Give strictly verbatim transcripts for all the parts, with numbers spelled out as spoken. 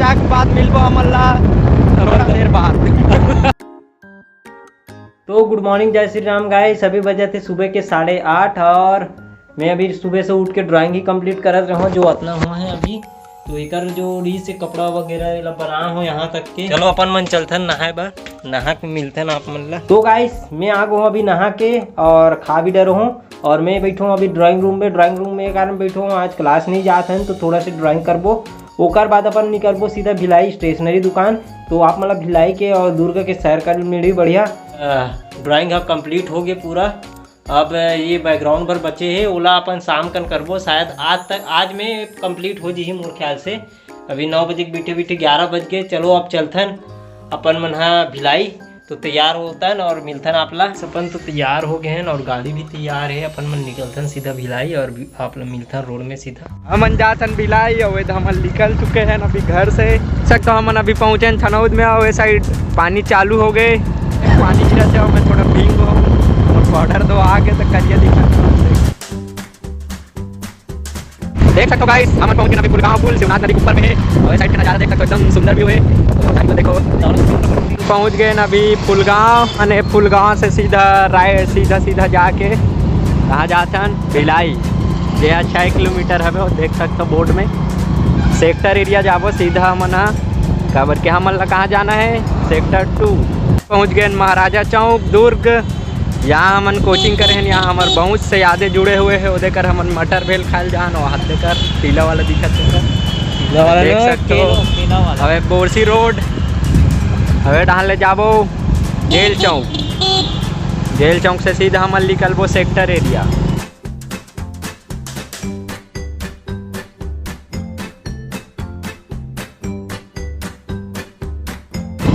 जाके बाद मिलबो हमन ला थोड़ा देर बाद। तो गुड मॉर्निंग, जय श्री राम गाइस। अभी बजे थे सुबह के साढ़े आठ और मैं अभी सुबह से उठ के ड्राइंग ही कंप्लीट करत रहूँ, जो अतना हुआ है अभी। तो एकर जो रीस से कपड़ा वगैरह एला बना हो यहाँ तक के। चलो अपन मन चलथन नहाए बर, नहा के मिलथन आप मन ला। तो गाइस, मैं आ गो हूँ अभी नहा के और खा भी डरो हूँ और मैं बैठो हूँ अभी ड्राइंग रूम में। ड्राइंग रूम में ये कारण बैठो हूँ, आज क्लास नहीं जात हन तो थोड़ा से ड्राइंग करबो। ओकर बाद अपन निकलबो सीधा भिलाई स्टेशनरी दुकान। तो आप मन ला भिलाई के और दुर्ग के सैर कर मिली बढ़िया। अ, ड्राइंग ह कंप्लीट हो गए पूरा। अब ये बैकग्राउंड बर बचे हे, ओला अपन शाम कन करबो। शायद आज तक, आज में कंप्लीट हो जिही मोर ख्याल से। अभी नौ बजे के बीठे बीठे ग्यारह बज गए। चलो अब चलथन अपन मन हा भिलाई। तो तैयार होतन और मिलथन आप ला। अपन तो तैयार हो गए हैं और गाड़ी भी तैयार है। अपन मन निकलथन सीधा भिलाई और भी आप ला मिलथन रोड में सीधा। हमन जाथन भिलाई, अउ एदे हमन निकल चुके हैं अभी घर से। सक तो हमन अभी पहुंचे हैं थनौद में, अउ ए साइड पानी चालू हो गए, पानी गिरत है, मैं थोड़ा भींग हो और बॉर्डर तो आ गए तो करिया दिखा। देख सकते हो गाइस, हम पहुंच गए अभी पुलगांव पुल, शिवनाथ नदी के ऊपर में है। और साइड का नजारा देख सकते हो, एकदम सुंदर व्यू है। और साइड में देखो, पहुंच गए ना अभी पुलगांव, माने पुलगांव से सीधा राय, सीधा सीधा जाके कहाँ जाथन, भिलाई, जे है छः किलोमीटर हवे। और देख सकते हो बोर्ड में सेक्टर एरिया जाबो सीधा हमन ह, काबर के हमन ला कहाँ जाना है, सेक्टर टू। पहुंच गए महाराजा चौक दुर्ग। यहाँ हमन कोचिंग करे हन, यहाँ हमर बहुत से यादें जुड़े हुए हैं। ओदे कर हमन मटर भेल खाए ल जान, वहाँ दे कर पीला वाला दिखत है कर। पीला वाला देख ना, सकते हो। पीला, पीला वाला। अबे बोरसी रोड, अबे डहान ले जाबो जेल चौक, जेल चौक से सीधा हमन निकलबो सेक्टर एरिया।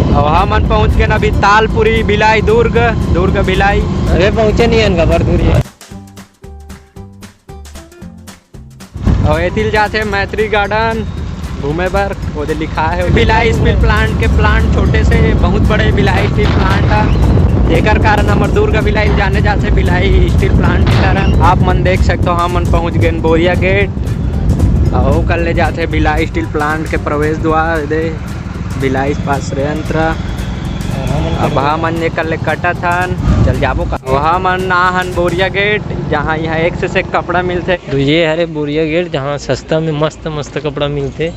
अब हमन पहुंच गए अभी तालपुरी भिलाई दुर्ग, दुर्ग भिलाई। अरे पहुंचे नहीं हन, खबर दूर है। और एतिल जाथे मैत्री गार्डन घूमे बर, ओदे लिखा है भिलाई स्टील प्लांट के प्लांट, छोटे से बहुत बड़े भिलाई स्टील प्लांट है, जेकर कारण हमर दुर्ग भिलाई जाने जाथे भिलाई स्टील प्लांट के कारण। आप मन देख सकते हो, हमन पहुंच गए बोरिया गेट, और कर ले जाथे भिलाई स्टील प्लांट के प्रवेश द्वार दे। भिलाई इस्पात संयंत्र। अब हमन कर ले कटत हन, चल जाबो का। वहाँ मन ना हन बोरिया गेट, जहाँ यहाँ एक से एक कपड़ा मिलथे। तो ये हरे बोरिया गेट, जहाँ सस्ता में मस्त मस्त कपड़ा मिलथे।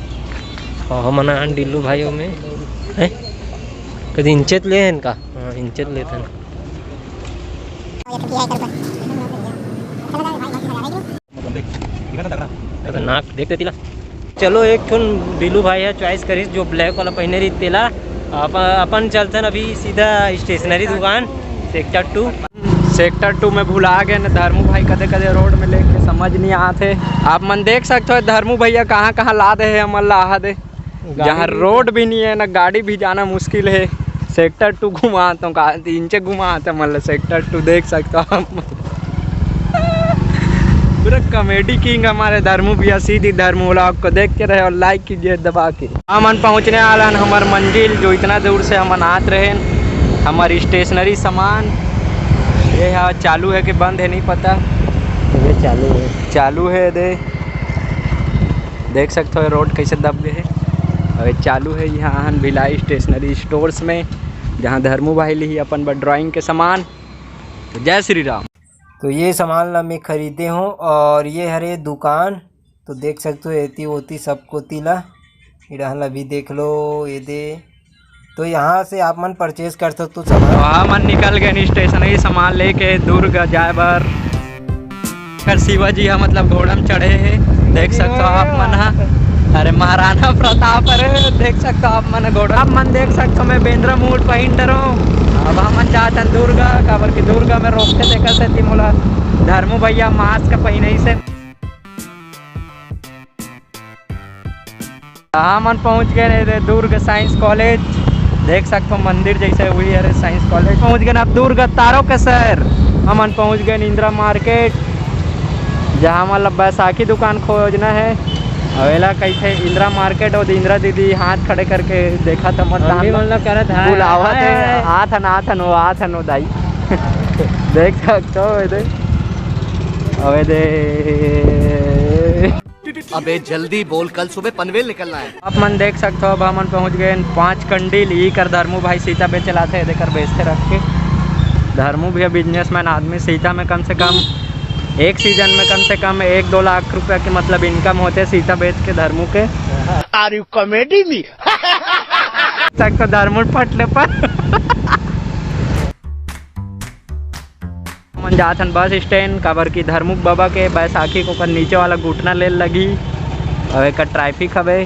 और हमन आन डिल्लू भाई में, हैं? कदी इंचेत ले हन का? हाँ, इंचेत लेथन। खतरनाक, देख देती ला। चलो, एक ठन बिलू भाई है, चॉइस करिस जो ब्लैक वाला पहने रही तेला। अपन, अपन चलथन अभी सीधा स्टेशनरी दुकान सेक्टर टू। सेक्टर टू में भुला गए न धर्मू भाई, कदे कदे रोड में लेके समझ नहीं आते। आप मन देख सकते हो धर्मू भैया कहाँ कहाँ ला दे है हमन ला आहा दे। जहाँ रोड भी नहीं है ना, गाड़ी भी जाना मुश्किल है। सेक्टर टू घुमात हूँ का, इंचे घुमात हूँ, मतलब सेक्टर टू देख सकते हो आप। पूरा कॉमेडी किंग हमारे धर्मू भैया, सीधी धर्मू व्लॉग को देखते रहे और लाइक कीजिए दबा के। हमन पहुँचने वाला हन हमर मंजिल, जो इतना दूर से हमन आत रहे। हमारी स्टेशनरी सामान ये है, चालू है कि बंद है नहीं पता। ये चालू है। चालू है दे। देख सकते हो रोड कैसे दब गए है। और ये चालू है, यहाँ हन भिलाई स्टेशनरी स्टोर्स में, जहाँ धर्मू भाई ली अपन बर ड्राइंग के सामान। तो जय श्री राम। तो ये सामान ला मैं खरीदे हूँ और ये हरे दुकान, तो देख सकते हो एती ओती सब कोती ला, ये डहन ला भी देख लो, ये दे। तो यहाँ से आप मन परचेज कर सकते हो सामान। तो हमन निकल गए स्टेशनरी सामान लेके दुर्ग जाए बर। कर शिवाजी ह मतलब घोड़ा में चढ़े हे, देख सकते हो आप मन ह। अरे महाराणा प्रताप, अरे देख सकते हो आप मन घोड़ा, आप मन देख सकते हो मैं बेंद्रा मूड पहिन डरो। अब हमन जाथन दुर्गा, काबर कि दुर्गा में रोकते देखा से मोला धर्मू भैया मास्क पहिने से। हमन पहुंच गए रहे दुर्ग साइंस कॉलेज, देख सकते हो मंदिर जैसे हुई है साइंस कॉलेज। पहुंच गए अब दुर्ग तारकेश्वर। हमन पहुंच गए इंदिरा मार्केट, जहां मतलब बैसाखी दुकान खोजना है। और एला कहिथे इंदिरा मार्केट, और इंदिरा दीदी हाथ खड़े करके देखा था मत हमनी दान मन ला करत है, बुलावत है, है। आथन आथन वो आथन वो दाई। देख सकते हो इधर। अबे दे। अबे जल्दी बोल, कल सुबह पनवेल निकलना है। आप मन देख सकते हो, अब हमन पहुंच गए पाँच कंडील। ई कर धर्मू भाई सीता बेचे लाथे, एदे कर बेचथे रख के। धर्मू भी बिजनेसमैन आदमी, सीता में कम से कम एक सीजन में कम से कम एक दो लाख रुपया के मतलब इनकम होते सीता बेच के धर्मू के। Are you comedy me? तक तो धर्मू पटले पर। हमन जात हन बस स्टैंड, काबर कि धर्मुक बाबा के बैसाखी के ओकर नीचे वाला घुटना ले लगही। अउ एकर ट्रैफिक हवे।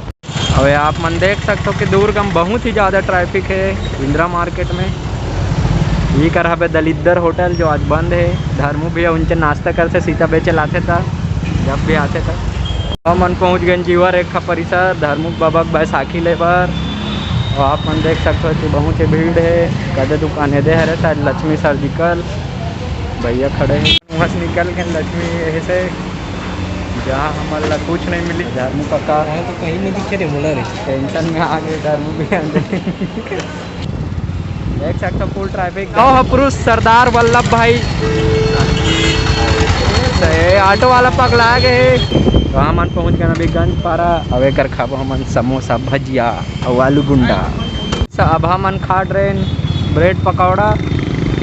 अउ आप मन देख सकथो कि दुर्ग म बहुत ही ज्यादा ट्रैफिक हे इंदिरा मार्केट में। ये कर हवे दलिद्दर होटल, जो आज बंद हे। धर्मू भैया उनचे नाश्ता करथे, सीता बेचे लाथे त, जब भी आथे त। हमन पहुंच गए जीवर रेखा परिसर, धर्मुक बाबा के बैसाखी ले बर। अउ आप मन देख सकथो कि बहुत ही भीड़ हे। कदे दुकान हे दे हरे, शायद लक्ष्मी सर्जिकल। भैया खड़े हे, वहाँ से निकल के लक्ष्मी यही से, जहाँ हमन ला कुछ नहीं मिली। धर्मू काका है तो कहीं नहीं दिखे रे, मोला रे। टेंशन में आ गए धर्मू भी अंदर। देख सकते हो फुल ट्रैफिक। गाँव है पुरुष सरदार वल्लभ भाई। तो ये ऑटो वाला पगला गए। तो हमन पहुँच गए अभी गंज पारा। अब एकर खाबो हमन समोसा, भजिया अउ आलू गुंडा। स-, अब हमन खा रहे ब्रेड पकौड़ा।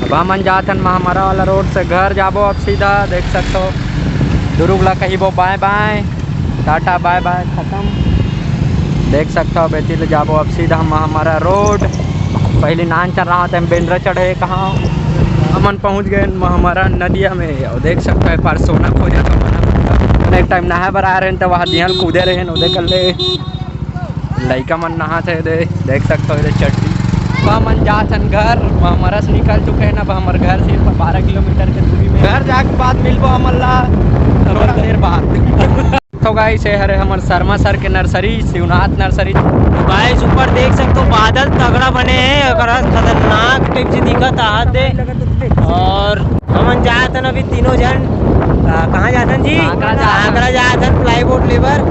अब हमन जात हन महामरा वाला रोड से घर जाबो। अब सीधा देख सकते हो दुर्ग ला कहिबो बाय बाय, टाटा बाय बाय खत्म। देख सकते हो बेती ले जाबो अब सीधा महामरा रोड। पहले नान चल रहा था, बेंदरा चढ़े कहाँ। हमन पहुँच गए महामरा नदिया में। और देख सकते हो एक बार सोना खोजा था, एक टाइम नहाए बर आ रहे हैं तो वहाँ दिहन कूदे रहे हैं, ओदे कर ले। लइका मन नहात हे, दे, देख सकते हो, ये चड्डी। तो हमन जात हन घर, हमर से निकल चुके हैं। अब हमर घर सिर्फ बारह किलोमीटर के दूरी में। घर जाके बाद मिलबो हमन ला थोड़ा देर बाद। तो गाइस, ये हरे हमर शर्मा सर के नर्सरी, शिवनाथ नर्सरी। तो गाइस, ऊपर देख सकते हो, बादल तगड़ा बने हैं, अगर खतरनाक टाइप से दिखत आहत हे। और हमन जात हन अभी तीनों झन, आ, कहाँ जात हन जी? आगरा जात हन। आगरा जात हन प्लाईबोर्ड लेबर।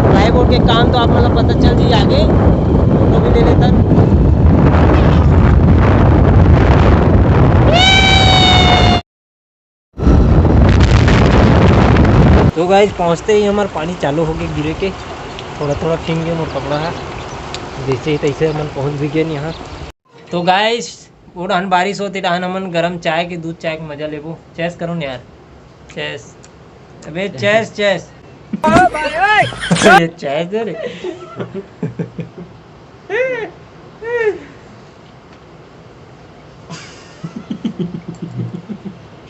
प्लाईबोर्ड के काम तो आप मतलब पता चल जी आगे, फोटो भी ले लेतन। तो गाइस, पहुँचते ही हमार पानी चालू हो गए गिरे के, थोड़ा थोड़ा भींग गए मोर कपड़ा है। जैसे ही तैसे हमन पहुँच भी गए यहाँ। तो गाइस, वो डहन बारिश होते डहन हमन गरम चाय के, दूध चाय के मजा लेबो। चेस करो न यार, चेस। अबे चेस, चेस। ये चेस दे रे।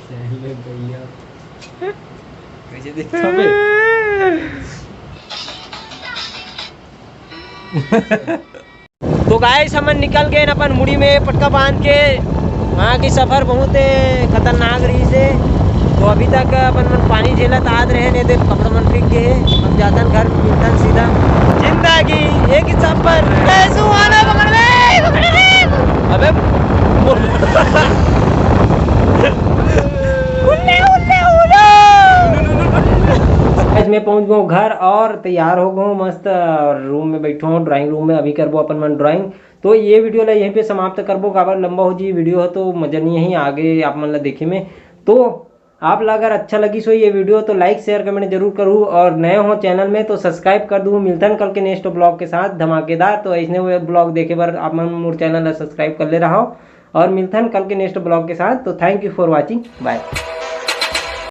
चले भैया। कैसे देखता बे? तो गाइस, हमन निकल गए अपन मुड़ी में पटका बांध के। वहाँ की सफर बहुत, ए, खतरनाक रही से। तो अभी तक अपन मन पानी झेलत आत रहे, नहीं तो कपड़ा मन भीग गए। हम जातन घर, मिलतन सीधा। जिंदगी एक ही सफर, कैसू आना पकड़ में, पकड़ में। अबे, उल्ले, उल्ले, उल्ले। गाइस, मैं पहुंच गया हूँ घर और तैयार हो गया हूँ मस्त, और रूम में बैठा हूँ, ड्राइंग रूम में। अभी करबो अपन मन ड्राइंग। तो ये वीडियो ला यहीं पे समाप्त करबो, काबर लंबा हो जी वीडियो है तो मजा नहीं है आगे आप मन ला देखे में। तो आप ला अगर अच्छा लगी सो ये वीडियो तो लाइक शेयर कमेंट जरूर करू, और नए हो चैनल में तो सब्सक्राइब कर दू। मिलथन कल के नेक्स्ट ब्लॉग के साथ धमाकेदार। तो ऐसने हुए ब्लॉग देखे बर आप मन मोर चैनल ला सब्सक्राइब कर ले रहो, और मिलथन कल के नेक्स्ट ब्लॉग के साथ। तो thank you for watching, bye।